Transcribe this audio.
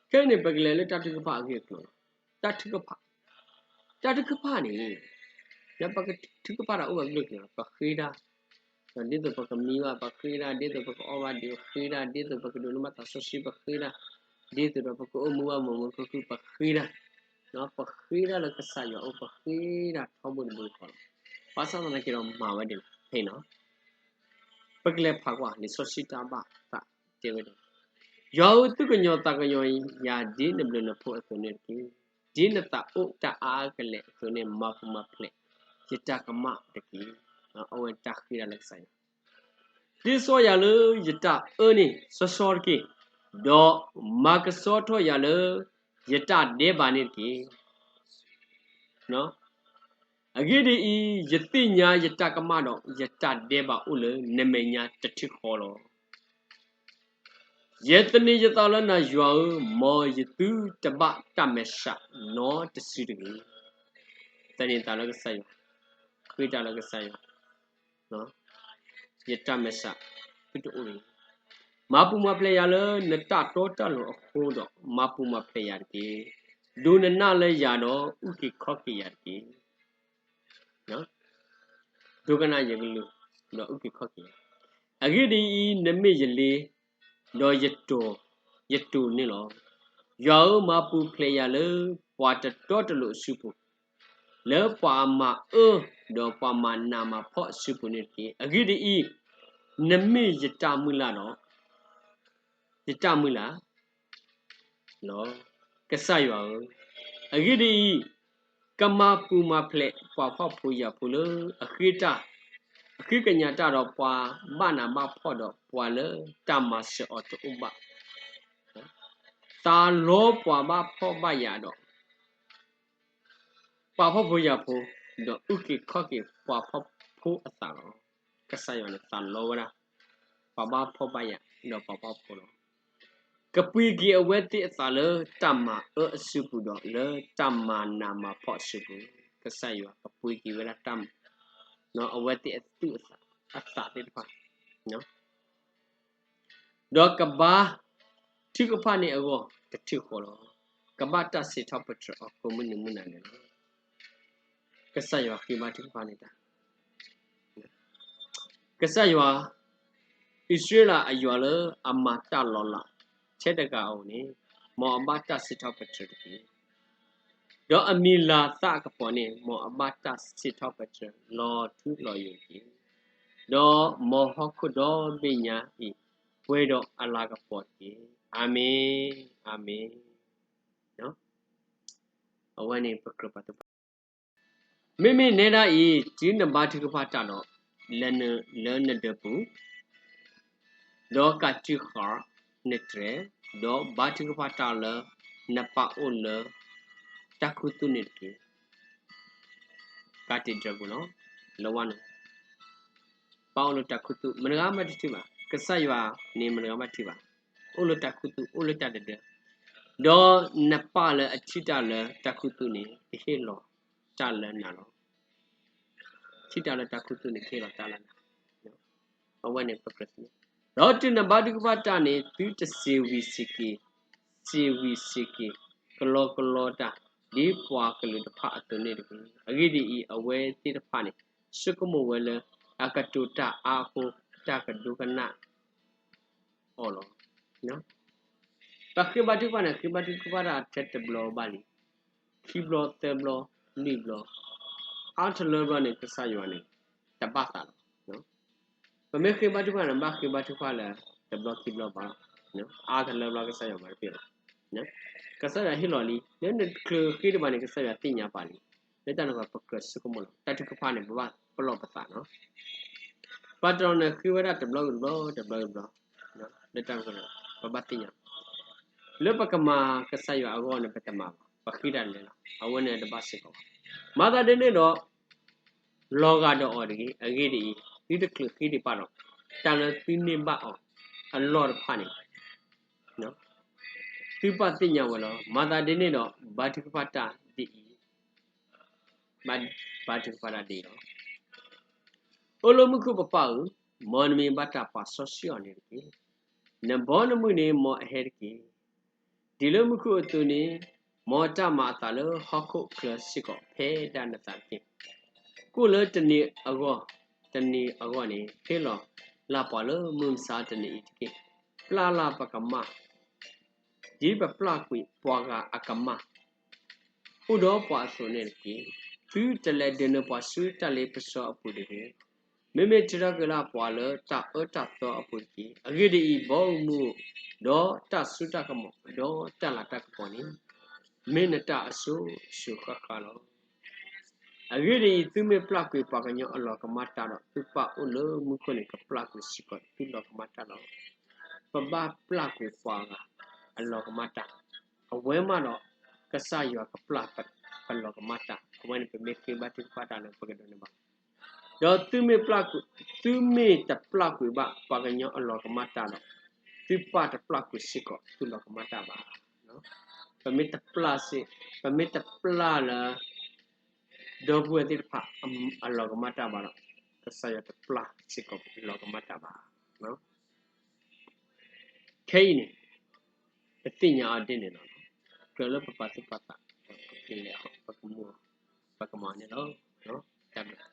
ခဲအံၤန့ၣ် ပကလဲၤလၢတၢ်ထုကဖၣ်အဂ့ၢ်အကျိၤလီၤ. တၢ်ထုကဖၣ်, တၢ်ထုကဖၣ်န့ၣ် လၢပကထုကဖၣ်တၢ်အိၣ်ဝဲအဂ့ၢ်အကျိၤလီၤ. ပဃ့တၢ်, ဒ်သိးပကမံဘၣ် ပဃ့တၢ်, ဒ်သိးပကအီၣ်ဘၣ်ဒံး ပဃ့တၢ်, ဒ်သိးပကဒိးန့ၢ်ဘၣ်သးစီဆှံ ပဃ့တၢ်, ဒ်သိးဒီးပကအိၣ်မူဘၣ်မုာ်မုာ်ခုၣ်ခုၣ် ပဃ့တၢ်, ပဃ့တၢ်လၢကစၢ်ယွၤအအိၣ် ပဃ့တၢ်ထီဘိတဘိတခီလီၤ. ဘၣ်ဆၣ်သနာ်က့ဒီးမၤဝဲဒ်လဲၣ်ဖဲအံၤနီၤ ပကလဲၤဖးကွၢ် လံာ်စီဆှံတၢ်ဘၣ်သးတဲဝဲဒ်လဲၣ်, ယွၤဧၢ, သူၣ်ကညီၤသးကညီၤယၤ ဒ်နဘျုးနဖှိၣ်အသိးန့ၣ်တက့ၢ်. ဒ်နသးအိၣ်တၢ်အါအါကလဲာ်အသိးန့ၣ် မၤပူၤမၤဖျဲးယတၢ်ကမၣ်တက့ၢ်. အဝဲတၢ်ဃ့တၢ်လၢကစၢ်ယွၤ သ့စီယၤလၢယတၢ်အၢန့ၣ်စီစီတက့ၢ်, ဒီးမၤကဆှီထီၣ်ယၤလၢယတၢ်ဒဲးဘးန့ၣ်တက့ၢ်. အဂ့ၢ်ဒ်အံၤ, ယသ့ၣ်ညါယတၢ်ကမၣ်ဒီး ယတၢ်ဒဲးဘးအိၣ်လၢနမဲာ်ညါတထံၣ်ဃီလီၤ. ယသန့ၤယသးလၢနၤယွၤဧၢ, မ်ယသုတဘၣ်တၢ်မဲာ်ဆှးနီတစုတဂ့ၤ. သန့ၤသးလၢကစၢ်ယွၤ, ဃ့တၢ်လၢကစၢ်ယွၤ, ယတၢ်မဲာ်ဆှးသုတအိၣ်တဂ့ၤ. မၤပူၤမၤဖျဲးယၤလၢနတၢ်တီတၢ်လိၤအဃိဒီး မၤပူၤမၤဖျဲးယၤတက့ၢ်. ဒိးနနၢ်လၢယၤဒီး အုၣ်က့ၤခီၣ်က့ၤယၤတက့ၢ်. ဒိကနၣ်ယကလုၢ်, ဒီးအုၣ်က့ၤခီၣ်က့ၤယၤ, အဂ့ၢ်ဒ်အံၤ, နမ့ၢ်ယလ့, ဒီးယတိာ်, ယတိာ်န့ၣ်လီၤ. ယွၤဧၢ, မၤပူၤဖျဲးယၤလၢပှၤတတီတလိၤအစုပူၤ, လၢပှၤမၤအၢ, ဒီးပှၤမၤနးမၤဖှီၣ်အစုပူၤန့ၣ်တက့ၢ်. အဂ့ၢ်ဒ်အံၤ, နမ့ၢ်ယတၢ်မုၢ်လၢ်ဒီး ယတၢ်မုၢ်လၢ်လီၤ. ကစၢ်ယွၤဧၢ, အဂ့ၢ်ဒ်အံၤ, ကမၤပူၤမၤဖျဲးပှၤဖှီၣ်ဖိယာ်ဖိလၢအဃ့တၢ်, အဃ့ကညးတၢ်ဒီးပှၤဘၣ်နးဘၣ်ဖှီၣ်ဒီးပှၤလၢတၢ်မၤစၢၤအီၤတအိၣ်ဘၣ်, သးလီပှၤဘၣ်ဖှီၣ်ဘၣ်ယာ်ဒီး ပှၤဖှီၣ်ဖိယာ်ဖိ, ဒီးအုၣ်က့ၤခီၣ်က့ၤပှၤဖှီၣ်ဖိအသးလီၤ. ကစၢ်ယွၤန့ၣ်သးလီဝဲဒၣ် ပှၤဘၣ်ဖှီၣ်ဘၣ်ယာ် ဒီးပှၤဖှီၣ်ဖိလီၤ. ကပှ့ၤက့ၤအဝဲသ့ၣ်အသးလၢတၢ်မၤအၢအစုပူၤဒီးလၢတၢ်မၤနးမၤဖှီၣ်အစုပူၤ, ကစၢ်ယွၤကပှ့ၤက့ၤဝဲဒၣ်တၢ်, အဝဲသ့ၣ်အသူၣ်အသးသ့ၣ်တဖၣ် ဒီးကဘါထုကဖၣ်န့ၢ်အဂီၢ်တထံၣ်ဃီလီၤ. ကဘၣ်တၢ်စံးထီၣ်ပတြၢၤအီၤကိးမုၢ်နံၤမုၢ်နၤန့ၣ်လီၤ. ကစၢ်ယွၤဃ့ဘါထုကဖၣ်န့ၢ်တၢ်, ကစၢ်ယွၤ, အံၣ်စရ့လးအယွၤလၢအမၤတၢ်လီၤလးထဲတဂၤအအိၣ်န့ၣ်, မ်အဘၣ်တၢ်စံးထီၣ်ပတြၢၤတက့ၢ်. ဒီးအမံၤလၤသၣ်အကပီၤန့ၣ် မ်အဘၣ်တၢ်စံးထီၣ်ပတြၢၤလီၤထူလီၤယိာ်တက့ၢ်. ဒီးမ်ဟီၣ်ခိၣ်ဒီဘ့ၣ်ညါအံၤ ပှဲၤဒီးအလၤကပီၤတက့ၢ်. အၤမ့ၣ်, အၤမ့ၣ်. အဝဲန့ၣ်ပကြၢးပာ်သူၣ်ပာ်သး, မ့မ့ၢ်နဲဒၣ်အံၤ တုၤနဘါထုကဖၣ်တၢ်ဒီး လၢနဒၢးပူၤ ဒီးကးတံာ်ဃာ်နတြဲၤ, ဒီးဘါထုကဖၣ်တၢ်လၢနပၢ်အိၣ်လၢတၢ်ခူသူၣ်န့ၣ်တက့ၢ်. ကးတံာ်ဒၢးပူၤလီၤ, လၢဝဲန့ၣ် ပၢ်အိၣ်လၢတၢ်ခူသူၣ် မတၤဂၤမးတထံၣ်ဘၣ်, ကစၢ်ယွၤန့ၣ်မတၤဂၤမးတထံၣ်ဘၣ်, အိၣ်လၢတၢ်ခူသူၣ် အိၣ်လၢတၢ်ဒၢးဒၢး, ဒီးနပၢ်လၢအထံၣ်တၢ်လၢတၢ်ခူသူၣ်န့ၣ် ကဟ့ၣ်လီၤတၢ်လၢနၤလီၤ. ထံၣ်တၢ်လၢတၢ်ခူသူၣ်န့ၣ် ကဟ့ၣ်လီၤတၢ်လၢနၤ, အဝဲန့ၣ်ပကြၢးသ့ၣ်ညါ, ဒီးတုၤနဘါထုကဖၣ်တၢ်န့ၣ် သုတစံးဝံၤစံးက့ၤ, စံးဝံၤစံးက့ၤ ကလီကလီတၢ် ဒ်ပှၤကလုာ်တဖၣ်အသိးန့ၣ်တဂ့ၤ. အဂ့ၢ်ဒ်အံၤ, အဝဲသ့ၣ်တဖၣ်န့ၣ် ဆိကမိၣ်ဝဲလၢ အကတိၤတၢ်အါအဃိ တၢ်ကဒိကနၣ်အီၤလီၤ. ပဃ့ဘါထုကဖၣ်န့ၣ် ဃ့ဘါထုကဖၣ်တၢ်ထဲတဘျီဘၣ်လံ, ခံဘျီသၢဘျီလွံၢ်ဘျီ, အါတလၢဘျီန့ၣ် ကစၢ်ယွၤန့ၣ် တဘၣ်သးလီၤ. ပမ့ၢ်ဃ့ဘါထုကဖၣ်န့ၣ် ဘၣ်ဃ့ဘါထုကဖၣ်လၢ တဘျီခံဘျီဘၣ်, အါတလၢဘျီကစၢ်ယွၤမၤတပ့ၢ်လီၤ. ကစၢ်ယွၤဟ့ၣ်လီၤလံ, လၢနချုးဃ့တဘၣ်န့ၣ် ကစၢ်ယွၤသ့ၣ်ညါပာ်လံ, လၢတၢ်န့ၣ်ပကြၢးဆိကမိၣ်လီၤ. တၢ်ထုကဖၣ်န့ၣ် ပဘၣ်ပလီၢ်ပသးနီၤ. ပှၤတနီၤန့ၣ်ဃ့ဝဲဒၣ်တဘျီဂ့ၤတဘျီ တဘျီဂ့ၤတဘျီ, လၢတၢ်န့ၣ် ပဘၣ်သ့ၣ်ညါ လၢပကမၤကစၢ်ယွၤအဂီၢ်န့ၣ် ပတမၤဘၣ်, ပဃ့တၢ်လဲၤလီၤ, အဝဲန့ၣ်တဘၣ်စ့ၢ်ကီးဘၣ်. မၤသးဒ်န့ၣ်ဒီး လီၤဂာ်ဒီးအီၤတဂ့ၤ. အဂ့ၢ်ဒ်အံၤ, သုတချုးဃ့ဒံးပၢ်ဒီး တၢ်လၢသုန့ၢ်ဘၣ်အီၤအလီၢ်တဖၣ်န့ၣ် သုဘၣ်သ့ၣ်ညါဝဲလီၤ. မၤသးဒ်န့ၣ်ဒီး ဘါထုကဖၣ်တၢ်ဒ်အံၤ, ဘါထုကဖၣ်တၢ်ဒ်အံၤလီၤ. အိၣ်လၢမူခိၣ်ပပၢ်ဧၢ, မ်နမံၤဘၣ်တၢ်ပာ်စီဆှံအီၤန့ၣ်တက့ၢ်. နဘီနမုၢ်န့ၣ်မ်အဟဲတက့ၢ်. ဒ်လၢမူခိၣ်အသိးန့ၣ်, မ်တၢ်မၤအသးလၢဟီၣ်ခိၣ်ချၢစ့ၢ်ကီးဖဲဒၣ်နသးတက့ၢ်. ကိၣ်လၢတနံၤအဂီၢ်, တနံၤအဂီၢ်န့ၣ် ဟ့ၣ်လီၤလၢ်ပှၤလၢမုၢ်မဆါတနံၤအံၤတက့ၢ်. ပျၢ်လၢ်ပကမၢ်, ဒ်ပပျၢ်ကွံာ်ပှၤဂၤအကမၢ် အိၣ်ဒီးပှၤအသိးန့ၣ်တက့ၢ်. သုတလဲၤဒိးန့ၢ်ပှၤဆူတၢ်လ့ပစီအပူၤတဂ့ၤ. မ့မ့ၢ်ထုးထီၣ်က့ၤလၢ်ပှၤလၢတၢ်အၢတၢ်သီအပူၤတက့ၢ်. အဂ့ၢ်ဒ်အံၤ, ဘီမုၢ်, ဒီးတၢ်စိတၢ်ကမီၤ, ဒီးတၢ်လၤတၢ်ကပီၤန့ၣ် မ့ၢ်နတၢ်အစိၤစိၤဃၣ်ဃၣ်လီၤ. အဂ့ၢ်ဒ်အံၤ, သုမ့ၢ်ပျၢ်ကွံာ်ပှၤကညီအလီၤကမၣ်တၢ်ဒီး, သုပၢ်အိၣ်လၢမူခိၣ်န့ၣ် ကပျၢ်ကွံာ်စ့ၢ်ကီးသုလီၤကမၣ်တၢ်လီၤ. ပဘၣ်ပျၢ်ကွံာ်ပှၤဂၤအလီၤကမၣ်တၢ်, အဝဲမးဒီး ကစၢ်ယွၤကပျၢ်ပလီၤကမၣ်တၢ်, အဝဲန့ၣ်ပမ့ၢ်ဃ့ဘါထုကဖၣ်တၢ်လၢပကဒိးန့ၢ်ဘၣ်. ဒီးသုမ့ၢ်ပျၢ်ကွံာ်, သုမ့ၢ်တပျၢ်ကွံာ်ဘၣ်ပှၤကညီအလီၤကမၣ်တၢ်ဒီး, သုပၢ်တပျၢ်ကွံာ်စ့ၢ်ကီးသုလီၤကမၣ်တၢ်ဘၣ်. ပမ့ၢ်တပျၢ်စ့ၢ်, ပမ့ၢ်တပျၢ်လၢ ဒီပုၢ်ဝဲၢ်သ့ၣ်တဖၣ်အလီၤကမၣ်တၢ်ဘၣ်ဒီး, ကစၢ်ယွၤတပျၢ်စ့ၢ်ကီးလီၤကမၣ်တၢ်ဘၣ်. ခဲအံၤန့ၣ် ပသ့ၣ်ညါအီၤဒ်န့ၣ်လီၤ. ကြၢးလၢပပာ်သူၣ်ပာ်သး, ပကလဲၤအီၤ, ပကမူအီၤ, ပကမၤအီၤန့ၣ်လီၤ. တၢ်ဘျုး